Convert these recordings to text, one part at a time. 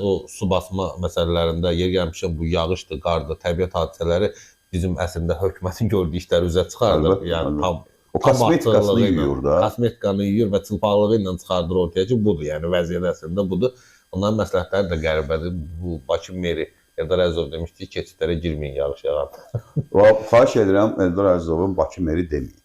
o su basma məsələlərində yer gəlmişkən bu yağışdır, qardır, təbiət hadisələri bizim əslində hökumətin gördüyü işləri üzə çıxardır. Əlbəttə, Yəni əlbəttə. tam O kosmetikasını yuyur da. Kosmetikanı yuyur və çılpaqlığı ilə çıxardır ortaya ki, budur. Yəni vəziyyət əslində budur. Onların məsləhətləri də qəribədir. Bu Bakı meri Eldar Əzizov demişdi ki, keçidlərə girməyin yağış yağanda. Və xahiş edirəm Eldar Əzizovun Bakı meri deməyin.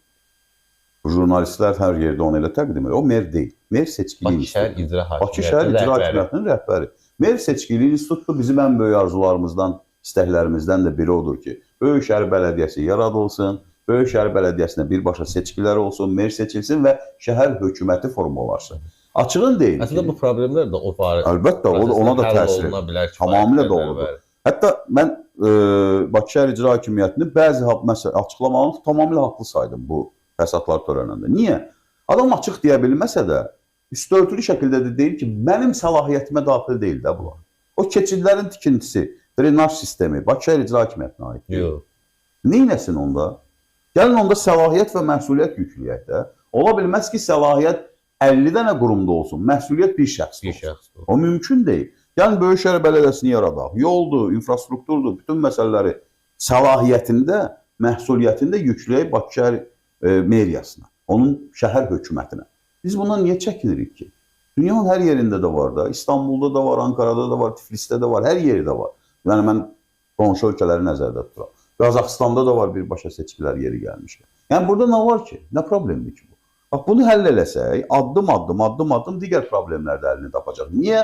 Jurnalistlər hər yerdə onu elə təqdim edir. O mer deyil. Mer seçkili Bakı şəhər institutdur. icra Bakı şəhər hakimiyyətinin icra rəhbəri. hakimiyyətinin rəhbəri. Mer seçkili institutdur. Bizim ən böyük arzularımızdan, istəklərimizdən də biri odur ki, Böyük şəhər bələdiyyəsi yaradılsın, Böyük şəhər bələdiyyəsinə birbaşa seçkilər olsun, mer seçilsin və şəhər hökuməti formalaşsın. Açığın deyim Əslində ki, bu problemlər də o barə əlbəttə o da, ona da prosesdə həll təsir edir. oluna bilər. Tamamilə Kifayət doğrudur. qədər. Hətta mən Bakı şəhər icra hakimiyyətinin bəzi məsələ açıqlamalarını tamamilə haqlı saydım bu fəsadlar törənəndə. Niyə? Adam açıq deyə bilməsə də üstü örtülü şəkildə də deyir ki, mənim səlahiyyətimə daxil deyil də bunlar. O keçidlərin tikintisi, drenaj sistemi Bakı şəhər icra hakimiyyətinə aid deyil. Yox. Neynəsin onda? Gəlin onda səlahiyyət və məsuliyyət yükləyək də. Ola bilməz ki, səlahiyyət 50 dənə qurumda olsun, məsuliyyət bir şəxsdə Bir olsun. şəxsdir. O mümkün deyil. Yəni Böyük şəhər bələdiyyəsini yaradaq. Yoldur, infrastrukturdur, bütün məsələləri səlahiyyətində, məsuliyyətində yükləyək Bakı şəhər meriyasına, onun şəhər hökumətinə. Biz bundan niyə çəkinirik ki? Dünyanın hər yerində də var da, İstanbulda da var, Ankarada da var, Tiflisdə də var, hər yerdə var. Yəni mən qonşu ölkələri nəzərdə tuturam. Qazaxıstanda da var birbaşa seçkilər yeri gəlmişkən. Yəni burada nə var ki? Nə problemdir ki bu? Bax bunu həll eləsək, addım-addım, addım-addım digər problemlər də əlini tapacaq. Niyə?